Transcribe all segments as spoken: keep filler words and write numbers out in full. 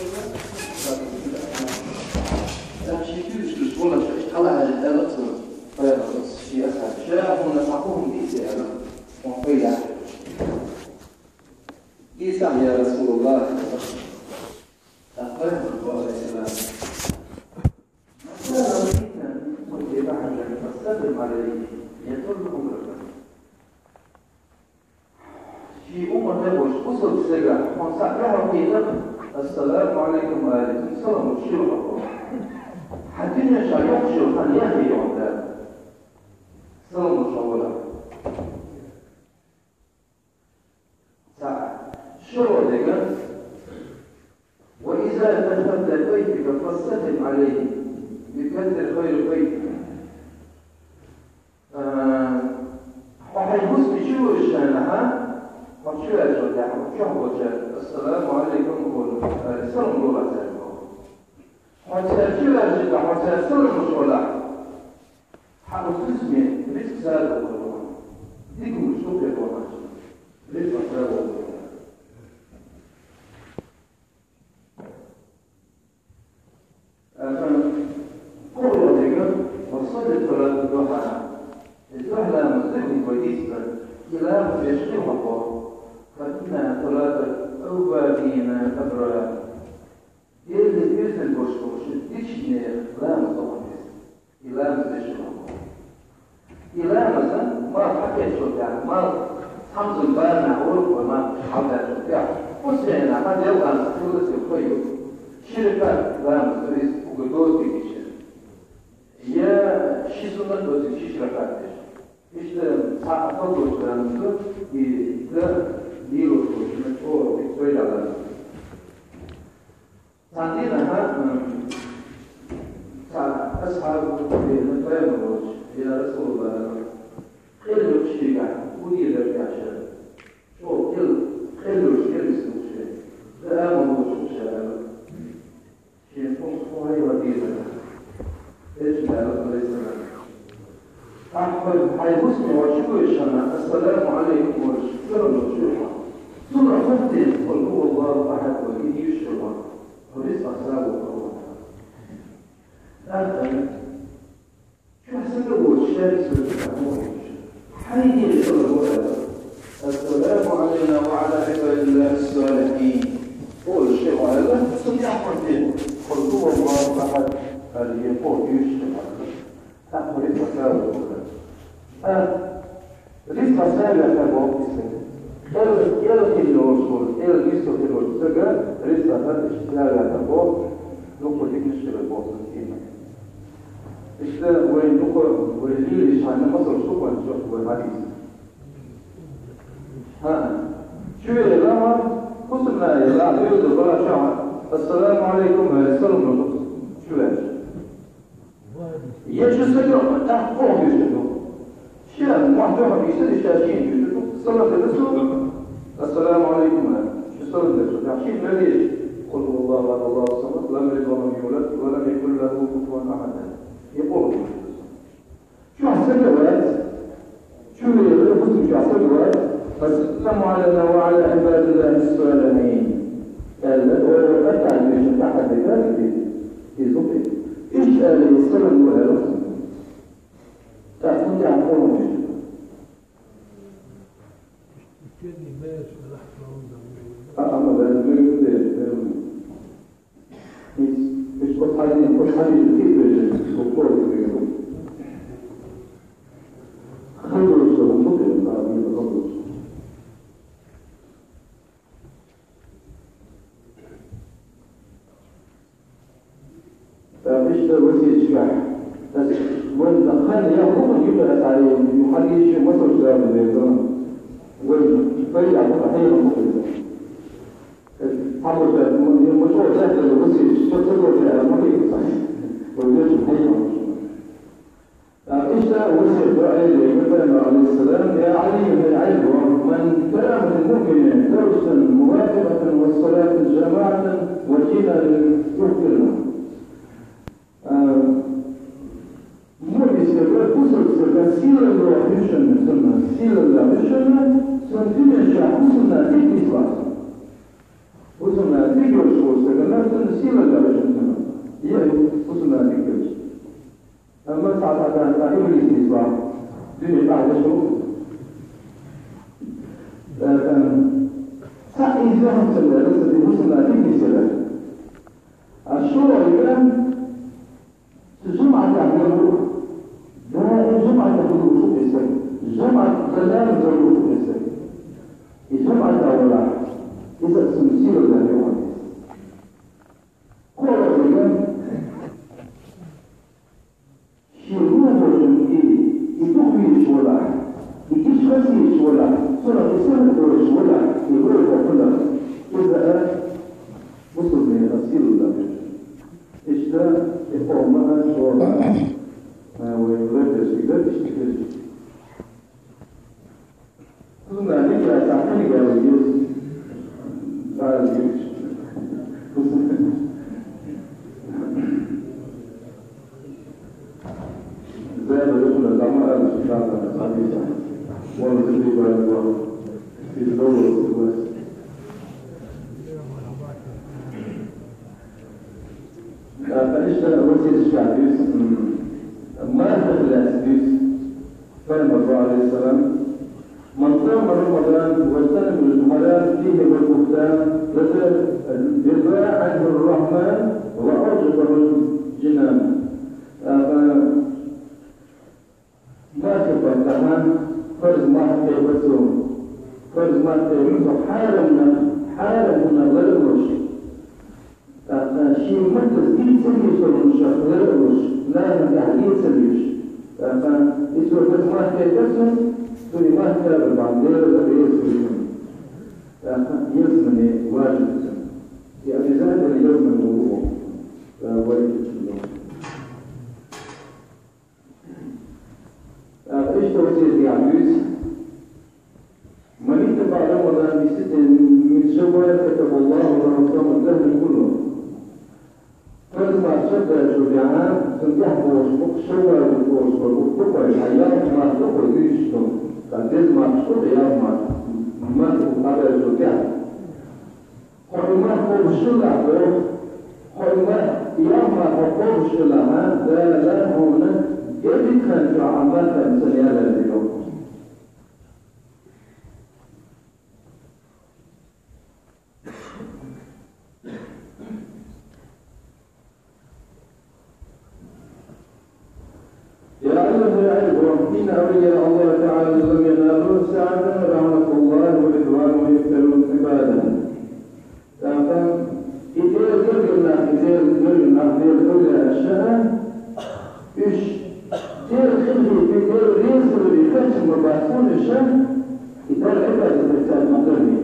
Ши куьйгаш волаш, иштта хьалахьежа аьлла цо, пайхамара ший асхьабашка: «Ша хьуна цхьа хӀума дийца», — аьлла, хьуна пайда хьехаш. «Дийцахьа, я Расулаллах», — аьлла. ТӀаккха пайхамара боху, алейхиссалам: «Ман кана майитан фалюсалли баӀдани, фасаллим алейхи, яхӀуллу умратаху». Шен умматах волчу бусалба стагах хьуна цхьаъ дуьхьал кхийтахь, «Ассаламу Ӏалайкум» олий, цунна салам луш хила хьо. Хьан дуьнен чохь йоккхуш йолу хан яхъе йогӀу Дала. Салам луш хьо валахь. Цхьаъ. ШолгӀа дерг: «Ва иза дахалта байтака фасаллим Ӏалайхи, юкассир хайру байтика». А, хьо хьайн хӀусаме чу вуьйшинехь, хьо чу ваьллачул тӀаьхьа, хьо чохь болчаьрга «Ассаламу Ӏалайкум» олу, а, салам ло цаьрга. Хьо цаьрга чу ваьллачул тӀаьхьа, хьо цаьрга салам луш валахь, хьан оцу хӀусаме рицкъ сагӀа хир ду хьуна. Дика хӀуманаш ду хир ду хьуна. Рицкъ сагӀа хир ду хьуна. Аха, кхоалгӀа дерг: «Ва салли салата духьа». Иза духьа ламаз ду, иза вай дийцар. И ламаз деш хила хьо, «фа иннаха салату аввабина абрар». Делан оьзда болуш болу дикачу нехан ламаз ду хьуна иза. И ламаз деш хила хьо. И ламаз, мал хьакхеччул тӀаьхьа, мал цхьамза барамехь вара вай мал хьалдаьллачул тӀаьхьа, оцу хенахь хьан делла ламаз хилла ца хой ю. Ши ракаӀат ламаз ду иза, уггар доцу дикачу. Я ши суннат доцу, шишша ракаӀат деш. Иштта цхьаъ хала доцу ламаз ду, и дан лелош волчунна чӀогӀа дика пайда ламаз ду. Цхьана дийнахь, м, цхьа асхьаб боху пайхамарна: «Я Расулаллах, къелла ю шегахь, хӀун дийр дара аьлла ша? ЧӀогӀа къелла, къелла йолуш, къелла йолуш ду ша. Дан а ма лоцуш ду ша», — аьлла. Шена хӀун, хӀун хьайвар дийр дара? Элчано аьлла, алейхиссалам: «Ахьа хьайн хӀусаме хьо чу вуьйшинехь, ассаламу Ӏалайкум олуш, салам луш вуьйш хьо. Цунах хӀума дийр, къул хӀуа Аллаху ахьад олий, и дийр ду хьуна. Хьо рицкъах сагӀа хир ду хьуна». ТӀаккха чохь стаг воцуш, шаьргаш а ца хилча, хьайн дийр ду хьуна аьлла: «Ассаламу Ӏалайна ва Ӏала Ӏибадиллахи ссалихьин», олуш хир ду хьуна аьлла, цунна тӀаьхьа хӀума дийр, «Къул хӀуа Аллаху ахьад» олий, и дийр ду хьуна аьлла. ТӀаккха рицкъах сагӀа хир ду хьуна. А, рицкъах сагӀа хир боху иза. Кхел, кхел хилла волуш волу, кхел нисдала хир волчу стага рицкъах сагӀа хир боху, дукха диканаш хир боху цунна кийрахь. Иштта вайн дукха, вай лелийча хьайна масалш ду хьуна чохь вай хьадийца. ХӀаъ. Чу веана, хӀусамнана, ла, доьзал бара чохь, «Ассаламу Ӏалайкум» аьлла, салам ло чу ваьлча. Я чу стага тӀаккха кхоъ дуьйцур ду. Шен мохь дуьхьал йисина, ша шена дуьйцур ду. Салам делла цо, «Ассаламу Ӏалайкум», аьлла. Шу салам делла цо. ТӀаккха шена мел деза: «Къул хӀуа Аллаху ахьад, Аллаху ссамад, лам ялид ва лам юлад, ва лам якун лаху куфуван ахьад», аьлла. И кхоъ дуьйцур ду. Чохь стаг вац. Чу веана, хӀусам чохь стаг вац. «Ассаламу Ӏалайна ва Ӏала Ӏибадиллахи ссалихьин», аьлла, о, атта дуьйцуш тӀаккха дерг иза ду-кх. Иштта аьлла, салам ло аьлла. ТӀаккха хӀунда аьлла хьуна уьш? А, амма дан муьлхха деш, муьлхха. Ис, ис оцу хьадис, оцу хьадис кхин а вежарий, со кхоьллина веза. Хандурса, хандурса, хандурса. ТӀаккха иштта весеташкахь, ас вайн хан я хӀума юкъа аса, ю хьадийша масалш дала веза. Вайн пайда хӀума хьехам хӀума веза. Хьабуржа, ма, ма чӀогӀа цаьрца весеташ, со ца догӀу аьлла ма хета сан. Вайн везачун хьехам хӀума. Иштта весет ду Ӏеле, Пайхамар, алейхиссалам: «Я Ӏали, хӀай Ӏеле, ман камат муъминан дарсатан мувафакъатан ва салатан жамаӀатан ва жинаран юхбирна». А, муъмин стага, бусалба стага сийлалла хӀуьшанна, цунна сийлалла хӀуьшанна, цунна дуьнен чохь хӀусамнана дика нислахь. ХӀусамнана дика йолуш волу стага Цунна сийлалла веза, цунна. Е, хӀусамнафикъ хилча. Амма цхьа, цхьа, цхьа, цхьа иблис нисва. Дуьне тӀехь веза хӀу. Э, эм, цхьа иза хӀама ца лерра, ца ди хӀусамнафикъ нисъяра. А шолгӀа, цу жамаӀатах лерру, даим жамаӀатах лерру шу хьисар. ЖамаӀат даларна лерру шу хьисар. И жамаӀатах валахь, иза цунна сийлалла веза. КхоалгӀа, шен лулахошна и, и дукха везаш валахь, и иштта хаза везаш валахь, цунах и сагӀа долаш валахь, и лулахо хилар, иза а бусалба наха сийлалла веза. Иштта и къоман а, шолгӀа а, вай лардеш хилар иштта хеза. Цунна дика яц, цхьа книга ял еза. Цхьа еза. Зайда, юхна дама а, цхьа еза. Вала зиби бала вала. Из доллар согласен. ТӀаккха иштта васият ша дуьйцу, м, мархах лаьцна дуьйцу. Пайхамара, Ӏалайхи ссалам: «من صام رمضان واجتنب الحرام فيه والبهتان، رفع، رفع عنه الرحمن وأوجبه الجنان». ТӀаккха мархий баттахь, фарз марха кхебар цо, фарз марха кхебар цо, хьарам нах, хьарам хӀуманах лар а луш. ТӀаккха шен маттаца дийца ца везаш долу хӀуманах лар а луш, нахана тӀехь дийца ца везаш. ТӀаккха и цо фарз марха кхебар цо, цо и марха кхабар бахьана Дела реза хуьлу цунна. ТӀаккха ялсамане важиб ду цунна. И обязательно ялсамане ву ву. Э, вай чу чу. ТӀаккха иштта васият дехьа дуьйцу: «من اتبع رمضان بست من شوال كتب الله له صوم الدهر كله». Фарз марха чекхдаьллачул тӀаьхьа, цунна тӀехь бохуш бу-кх шаввал бохуш бу-кх, бу-кх вай, хьан ялх марха ду-кх вай дуьйцуш долу, ткъа деза мархаш ду-кх, ялх марха, марха бу-кх дӀабаьллачул тӀаьхьа. Хьо и марха кхобуш хилахь, боху, хьо и марха, и ялх марха хьо кхобуш хилахь, Дала хьуна герриг хан чохь а марха ца яларе йо. يا أيها العباد، إن أولياء الله تعالى لم ينالوا سعة رحمة الله ورضوانه يكثرون عبادته. ТӀаккха и Делан гергара нах, и Делан гергара нах, Делан эвлаяаш а, уьш Делан къинхетаме, Делан резаваларе кхачам ма бац уьш, и Далла Ӏибадат дар цара дукха даре,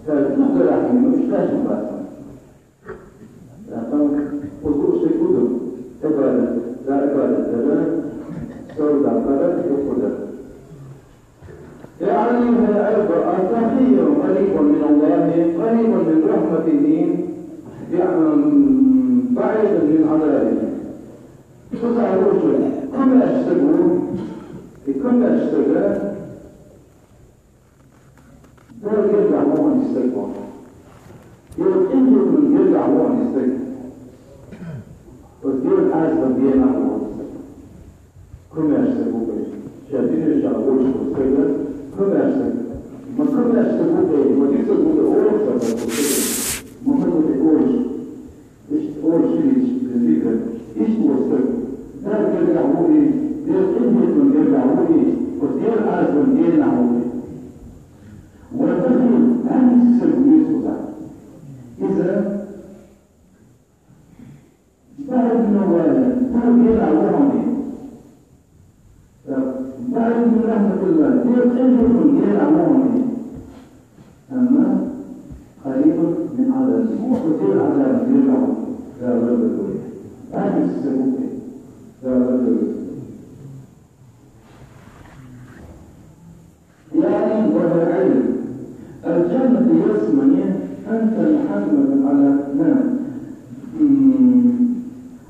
цара дукха дарахь, уьш кхачам бац. ТӀаккха оцу уьш дерг хӀун ду? Ӏибадат, Далла Ӏибадат дар, сов даккхар, дукха дар. يا علي، يا أبا، التقي قريب من الله، قريب من رحمته، بعيد من عذابه. Шу ца хьоьжуш, комаьрша стаг ву, и комаьрша стаг, Дала гергахь ву хьуна и стаг боху. Дала къинхетаман гергахь ву хьуна и стаг. Оцу Делан Ӏазапан генахь ву хьуна и стаг. Комаьрша стаг ву-кх и. Ша дуьнен чохь волуш волу стаг, комаьрша стаг. Ма комаьрша стаг ву-кх и, ма дика стаг ву-кх и олуш ца стаг ву стаг. Ма хаза ву-кх и олуш. Иштта олуш хилийта, дика, иштта волу стаг. Дала гергахь ву и, Делан къинхетаман гергахь ву и, оцу Делан Ӏазапан генахь ву и. Ва дахил, бӀаьрмецига стаг ву иза. Иза баьхьа дина ваьлла, Дала генахь ву хьуна и. ТӀаккха, بعيد من رحمة الله, Делан къинхетаман генахь ву хьуна и. Амма قريب من عذابه, Делан Ӏазапан гергахь ву, Дала лардойла вай. БӀаьрмецига стаг ву-кх и, Дала лардойла вай. يعني وهو علم. الجنة ялсамане, أنت محمد على، نعم. М,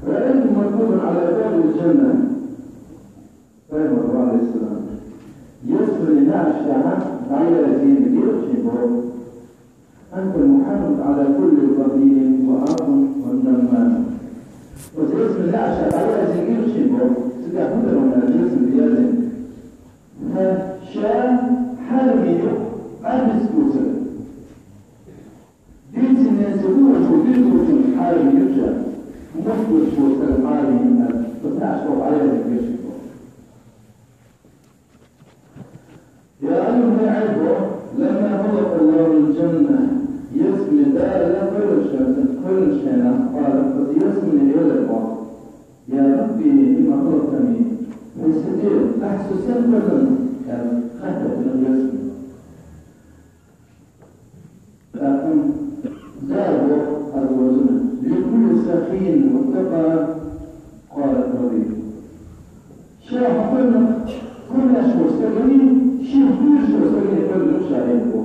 رأيت مكتوبا على باب الجنة. Пайхамар, Ӏалайхи ссалам, ялсаманин неӀарш тӀехь дӀаязйина гира шен боху: أنت محمد على كل قبيل وعظم Наша Аллах зингир шибо, сига худро на джесн биязин. Ша хьарми юк, абис куср. Дицин мен сигур шу дицин хьарми юк ша. Муслим шу сар хьарми юк, бата шу Аллах зингир шибо. يا أيها العبد، لما خلق الله الجنة، يسمي دار لا كل شيء، كل شيء قال، بس يسمي إلى الله. يا ربي، لما خلقتني؟ فيستدير، أحسس سنة، يعني، خطة من يسمي. لكن زاد الوزن لكل سخي واتقى، قال الطبيب. Ша хьакъ кхуьллехь шу стагани, ши хьуьйр шу стагани кхуьллуш ша ил бу.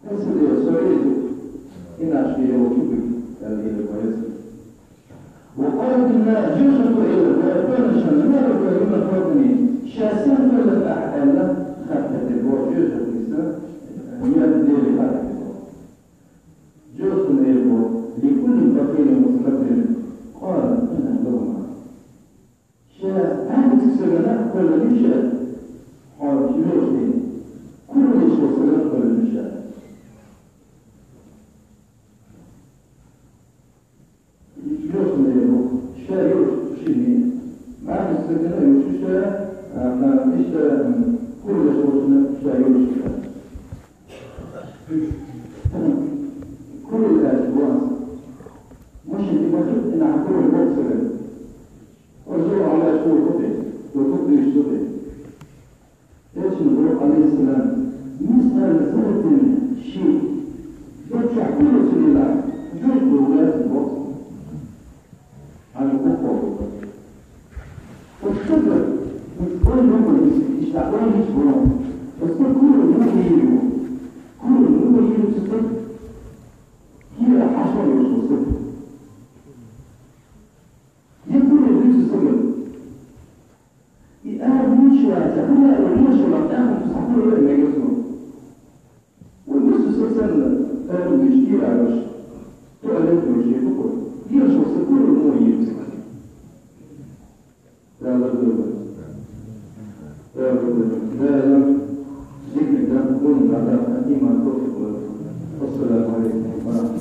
Хесаде со изу, инаш бе йолчу бу, аьлла ил бу. وقالت النار, жуьжу ду ил бу, кхуьллуш ша, ма раббука лима хӀалакътани, ша сен кхуьллина ахӀа аьлла, хаттар дир бу, жуьжу ду иса, я Дела, хаттар дир бу. Жуьжу ду ил бу, لكل بخيل متكبر، قال أنا لهما. Ша хӀанз сагана кхуьллина ша, хьо жуьжу ду, кураллаш волу сагана кхуьллина ша. Йоьшна йолу, ша йолуш шинна. Нахана стагана йолуш ша, а, иштта, м, кураллаш волчунна ша йолуш ша. Куралла аьлча ван. Машин тӀе ма хӀиттина куралла боккха стагана. Озо Аллах шу хӀу де, шу хӀу де, шу де. Элчано боху, алейхиссалам, мискъала зарратин ши, дог чохь куралла ца лелахь, жуьжу ду лаьцна боху. Хьан боху? Оцу стага, оцу ойла ма бу, иштта ойла ма бу. Оцу стага куралла муха йийр ю? Куралла муха йийр ю цу стага? Кийра хьашо йолуш ву стага. Я куралла дуьйцу стага. И ара нуьйш ваца, хӀума а лелаш вала, тӀаьхьа цу схьакхуьллура мегар цо. Вай муьлхха санна, ара нуьйш, кийра а луш, туалет а луш, я дукха. Лелаш вала сан куралла муха йийр ю? Дала ларду вай. Дала ларду вай. Дала диканиг дан, гунниг дӀа, иман, тофикъ лойла. Ассаламу алейкум ва рахматуллахи.